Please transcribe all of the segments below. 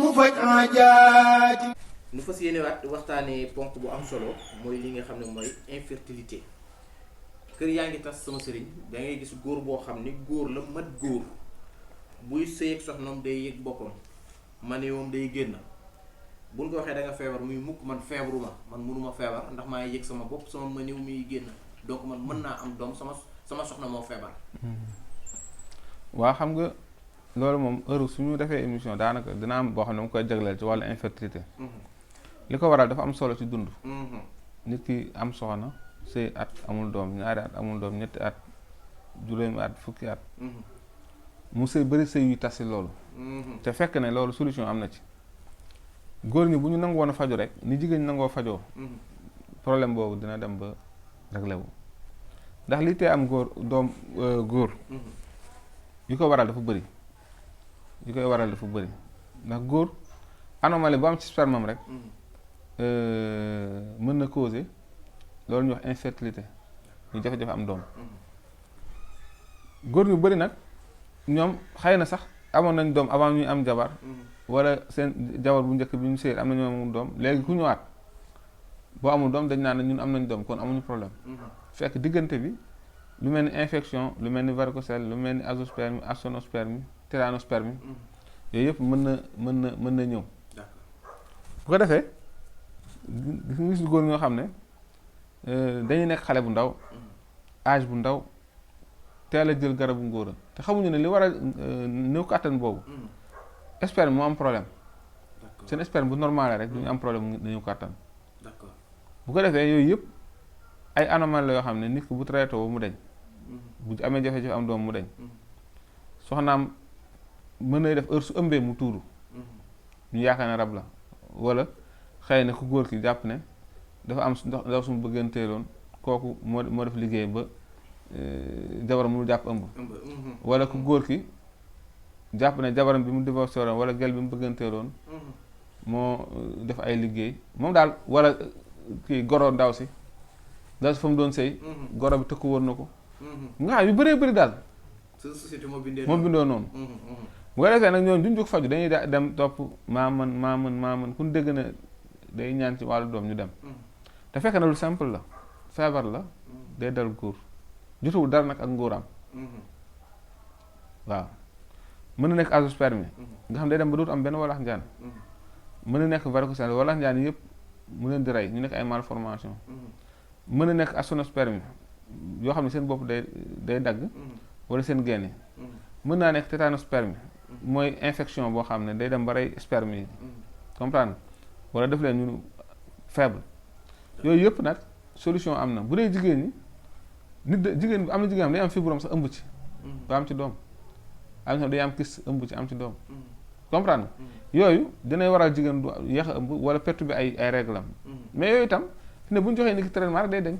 mu faj aajaati. nu fas yéene waxtaanee ponk bu am solo mooy li nga xam ne mooy infertilité. kër yaa ngi tas sama sëriñ da ngay gis góor boo xam ni góor la mat góor buy sëy ak soxnaam day yëg boppam maneewam day génn buñ ko waxee da nga feebar muy mukk man feebaruma man mënuma feebar ndax maa yëg sama bopp sama maneew muy génn donc man mën naa am doom sama soxna moo feebar. waa xam nga loolu moom heure suñu defee émission daanaka dina am boo xam ne mu koy jagleel ci wàllu infertilité. li ko waral dafa am solo ci dund. nit ki am soxna sëy at amul doom ñaari at amul doom ñetti at juróomi at fukki at. mu sëy bëri sëy yu tasi loolu. te fekk ne loolu solution am na ci. góor ñi bu ñu nangoon a faju rek ni jigéen ñi nangoo fajoo. problème boobu dina dem ba réglé wu ndax li tee am góor doom góor. yu ko waral dafa bëri. yu koy waral dafa bëri ndax góor anomalie bu am ci spermam rek. mën na causer loolu ñuy wax infertilité ñu jafe-jafe am doom. góor ñu bëri nag ñoom xëy na sax amoon nañ doom avant ñuy am jabar. wala seen jabar bu njëkk bi ñu sëy am na ñoo amul doom léegi ku ñëwaat boo amul doom dañ naan ñun am nañ doom kon amuñu problème. fekk diggante bi lu mel ni infection lu mel ni varicocèle lu mel ni azoospermie actinospermie téranospermie yooyu yëpp mën na ñëw. bu ko defee gis góor ñoo xam ne dañuy nekk xale bu ndaw âge bu ndaw teel a jël garabu ngóora te xamuñu ne li war a néew kàttan boobu sperme moo am problème. seen sperme bu normal rek duñu am problème néew kàttan. bu ko defee yooyu yëpp ay anomalie la yoo xam ne nit ki bu traité mu deñ bu amee jafe-jafe am doom mu deñ soxnaam mën na def heure su ëmbee mu tuuru ñu yaakaar ne rab la wala xëy na ku góor ki jàpp ne dafa am ndaw su mu bëgganteeloon kooku moo def liggéey ba jabaram mu jàpp ëmb. wala ku góor ki jàpp ne jabaram bi mu divorcé woon wala gel bi mu bëgganteeloon moo def ay liggéey moom daal wala kii goro ndaw si fa mu doon sëy goro bi tëkku woon na ko. nga xam yu bëree bëri daal. société moo bindoo noonu. bu ko defee nag ñoom duñ jóg faju dañuy dem topp maa mën ku ñu dégg na day ñaan ci wàllu doom ñu dem. te fekk na lu simple la feebar la day dal góor jotuwul dara nag ak ngóoram. waaw mën na nekk azoospermie nga xam day dem ba dootu am benn walax njaan. mën na nekk varicocèle walax njaan yëpp mu leen di rey ñu nekk ay malformation. mën na nekk actinospermie yoo xam ne seen bopp day dagg. wala seen génne. mën naa nekk tétanospermie mooy infection boo xam ne day dem ba rey sperme yi. comprendre wala def leen ñu faible. yooyu yëpp nag solution am na bu dee jigéen ñi jigéen bi am na jigéen am day am fibrome sax ëmb ci. ba am ci doom. am na day am kyste ëmb ci am ci doom. comprendre yooyu dinay waral jigéen du yéex a ëmb wala perturber ay règle am. mais yooyu itam fi ne bu ñu joxee nit ki traitement rek day dañ.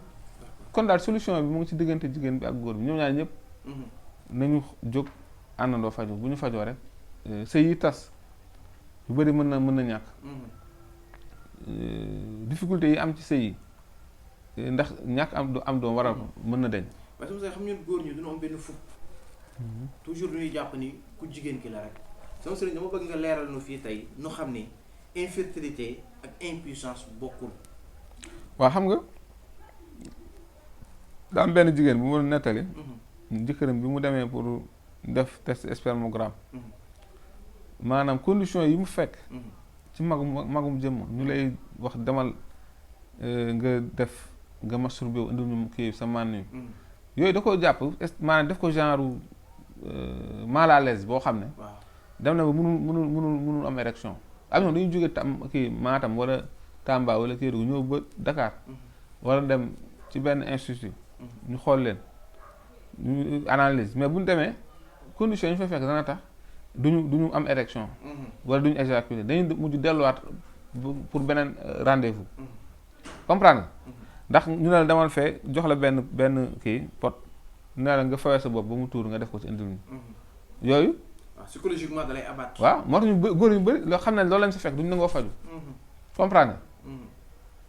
kon daal solution bi mu ngi ci diggante jigéen bi ak góor bi ñoom ñaar ñëpp. nañu jóg àndandoo faju bu ñu fajoo rek sëy yi tas yu bëri mën na ñàkk. difficulté yi am ci sëy yi ndax ñàkk am doom waral ko mën na deñ. parce que xam ngeen góor ñi dañoo am benn fukk. toujours dañuy jàpp ni ku jigéen ki la rek. sama sëriñ dama bëgg nga leeral nu fii tey nu xam ni infertilité ak impuissance bokkul. waaw xam nga daa am benn jigéen bu ma nettali. jëkkëram bi mu demee pour def test spermogramme. maanaam condition yi mu fekk. ci magum jëmm ñu lay wax demal nga masturbé wu indil ñu kii sa mànn yooyu da ko jàpp maanaam def ko genre mal à l'aise boo xam ne. dem na ba mënul am érection. am na dañuy jóge kii Matam wala Tamba wala Kédougou ñëw ba Dakar. wala dem ci benn institut. ñu xool leen ñu analyse mais bu ñu demee conditions yi ñu fa fekk dana tax duñu am érection. wala duñu éjaculer dañuy mujj delluwaat pour beneen rendez-vous. comprendre ndax ñu ne la demal fee jox la benn kii pot ne la nga fawee sa bopp ba mu tuur nga def ko ci indil ñu. yooyu. waaw psychologiquement da lay abattre. waaw moo tax ñu góor yu bëri loo xam ne loolu lañ si fekk duñ nangoo faju. comprendre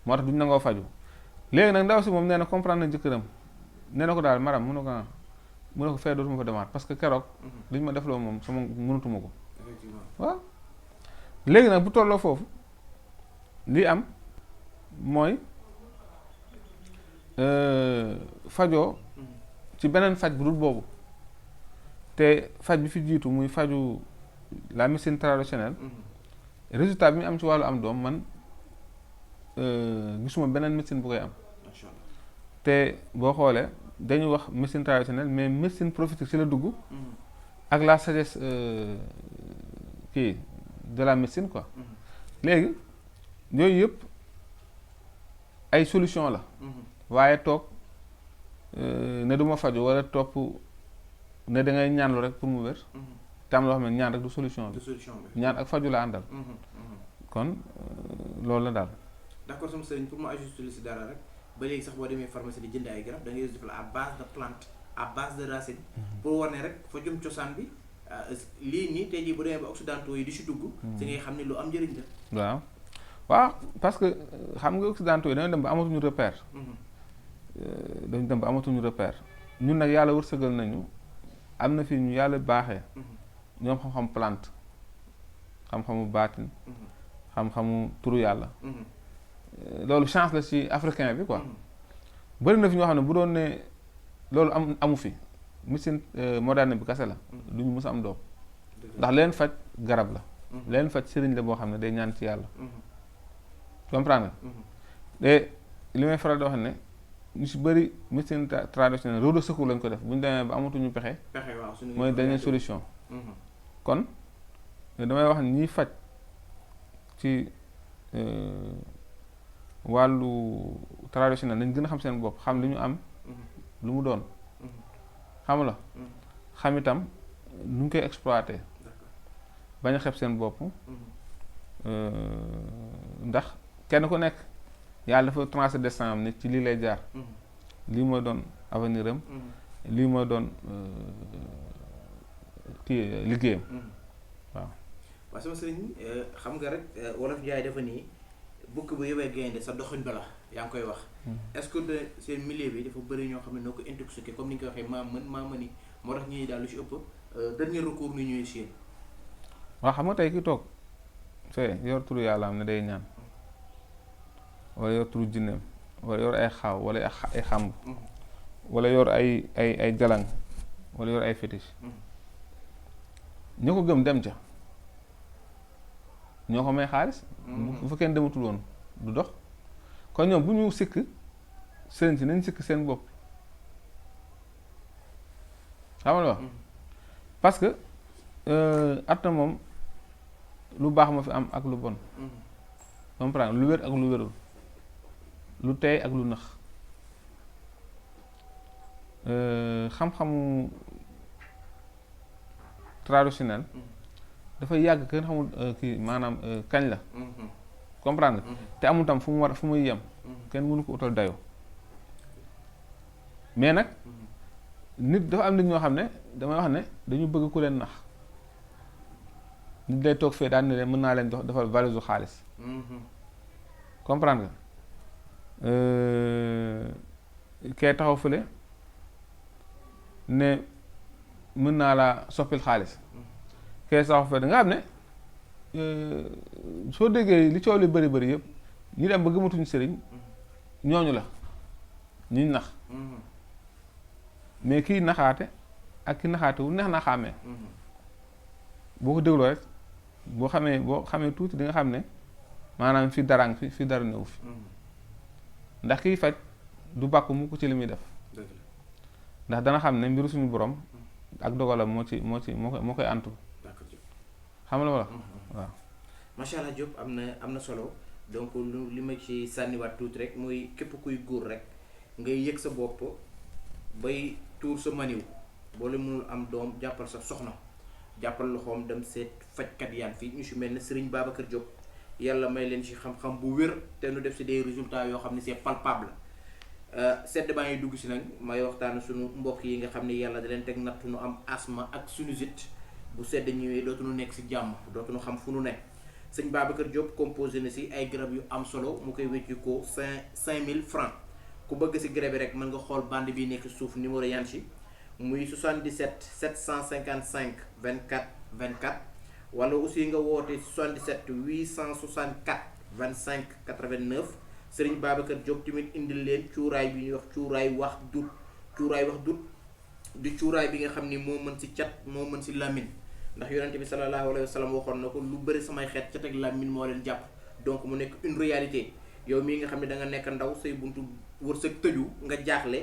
moo tax duñ nangoo faju léegi nag ndaw si moom nee na comprendre na jëkkëram nee na ko daal maram mun na ko fee dootuma fa demaat parce que keroog liñ ma defloo moom sama mënatuma ko. waaw léegi nag bu tolloo foofu li am mooy fajoo ci beneen faj bu dul boobu te faj bi fi jiitu muy faju la médecine traditionnelle résultat bi mu am ci wàllu am doom man gisuma beneen médecine bu koy am te boo xoolee dañuy wax médecine traditionnelle mais médecine prophétique ci la dugg ak la sagesse kii de la médecine quoi léegi yooyu yëpp ay solution la waaye toog ne duma faju wala topp ne da ngay ñaanlu rek pour mu wér te am loo xam ne ñaan rek du solution bi ñaan ak faju la àndal kon loolu la daal d'accord sama sëriñ pour ma ajuster li si dara rek ba léegi sax boo demee pharmacie di jënd ay garab da ngay def la à base de plante à base de racine pour war ne rek fa jëm cosaan bi lii nii tey jii bu demee ba occidentaux yi di si dugg si ngay xam ne lu am njëriñ la waaw parce que xam nga occidentaux yi dañoo dem ba amatuñu repère dañu dem ba amatuñu repère ñun nag yàlla wërsëgal nañu am na fi ñu yàlla baaxee ñoom xam-xam plante xam-xamu baatin xam-xamu turu yàlla loolu chance la ci africain bi quoi bëri na fi ñoo xam ne bu doon ne loolu amu fi médecine moderne bi kase la duñu mës a am doom ndax leen faj garab la leen faj sëriñ la boo xam ne day ñaan ci yàlla comprendre te li may faral di wax ne ñu si bëri médecine traditionnelle roue de secours lañ ko def bu ñu demee ba amatuñu pexe mooy dernière solution kon damay wax ne ñiy faj ci wàllu traditionnel nañ gën a xam seen bopp xam li ñu am lu mu doon xam la xam itam nu ñu koy exploité bañ a xeeb seen bopp ndax kenn ku nekk yàlla dafa tracé destin am nit ci lii lay jaar lii mooy doon avenir am lii mooy doon kii liggéeyam waaw sama sëriñ xam nga rek wolof Njaay dafa nii bukk bu yóbbee gaynde sa doxuñ bala yaa ngi koy wax est-ce que de seen milieu bi dafa bëri ñoo xam ne noo ko intoxiqué comme ni nga ko waxee maa mëni moo tax ñuy daal lu ci ëpp dernier recours ni ñuy seen waaw xam nga tey ki toog fee yor turu yàlla am ne day ñaan wala yor turu jinneem wala yor ay xaaw wala ay xàmb wala yor ay jalang wala yor ay fétiche ñoo ko gëm dem ca ñoo ko may xaalis bu fa kenn dematul woon du dox kon ñoom bu ñu sikk sëriñ si nañ sikk seen bopp xam nga wax parce que àdduna moom lu baax ma fi am ak lu bon comprendre lu wér ak lu wérul lu tey ak lu nax xam-xamu traditionnel dafay yàgg kenn xamul kii maanaam kañ la comprendre nga te amul tam fu muy yem kenn mënu ko utal dayoo mais nag nit dafa am nit ñoo xam ne damay wax ne dañu bëgg ku leen nax nit day toog fee daan ne leen mën naa leen jox defal valise xaalis comprendre nga kee taxaw fële ne mën naa laa soppil xaalis kee taxaw fële nga xam ne soo déggee li coow li bëri bëri yëpp ñi dem ba gëmatuñu sëriñ ñooñu la ñuy nax mais kii naxaate ak ki naxaate wu neex na xàmmee boo ko dégloo rek boo xamee tuuti di nga xam ne maanaam fi dara ngi fi dara newu fi ndax kiy faj du bàkku mu ko ci li muy def ndax dana xam ne mbiru suñu borom ak dogalam moo koy antu xam la wala waaw macha allah Diop am na solo donc li ma ci sànniwaat tuuti rek mooy képp kuy góor rek ngay yëg sa bopp bay tuur sa maniw boo leen mënul am doom jàppal sa soxna jàppal loxoom dem seet fajkat yaan fii ñu si mel ne Serigne Babacar Diop yàlla may leen ci xam-xam bu wér te nu def si des résultats yoo xam ne c'est palpable sedd baa ngi dugg si nag may waxtaan suñu mbokk yi nga xam ne yàlla da leen teg natt nu am asthme ak sinusite bu sedd ñëwee dootuñu nekk si jàmm dootuñu xam fu nu nekk sëñ Babacar Diop composé na si ay garab yu am solo mu koy wecci ko 5000 francs ku bëgg si garab yi rek mën nga xool bande bi nekk suuf numéro yan si muy 77 755 24 24 wala aussi nga woote 77 864 25 89 Serigne Babacar Diop tamit indil leen cuuraay bi ñuy wax cuuraay wax dut di cuuraay bi nga xam ni moo mën si cat moo mën si làmmiñ ndax yonente bi sallallahu alayhi wa sallam waxoon na ko lu bëri samay xeet cat ak làmmiñ moo leen jàpp donc mu nekk une réalité yow mii nga xam ne da nga nekk ndaw say buntu wërsëg tëju nga jaaxle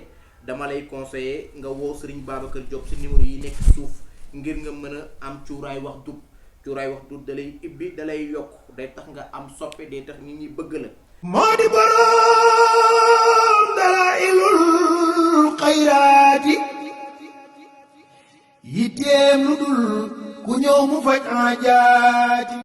dama lay conseiller nga woo Serigne Babacar Diop si numéro yi nekk suuf ngir nga mën a am cuuraay wax dut da lay ibbi da lay yokk day tax nga am soppe day tax nit ñi bëgg la moo di boroom dalaa'ilul xayraati yitteem lu dul ku ñëw mu faj aajaati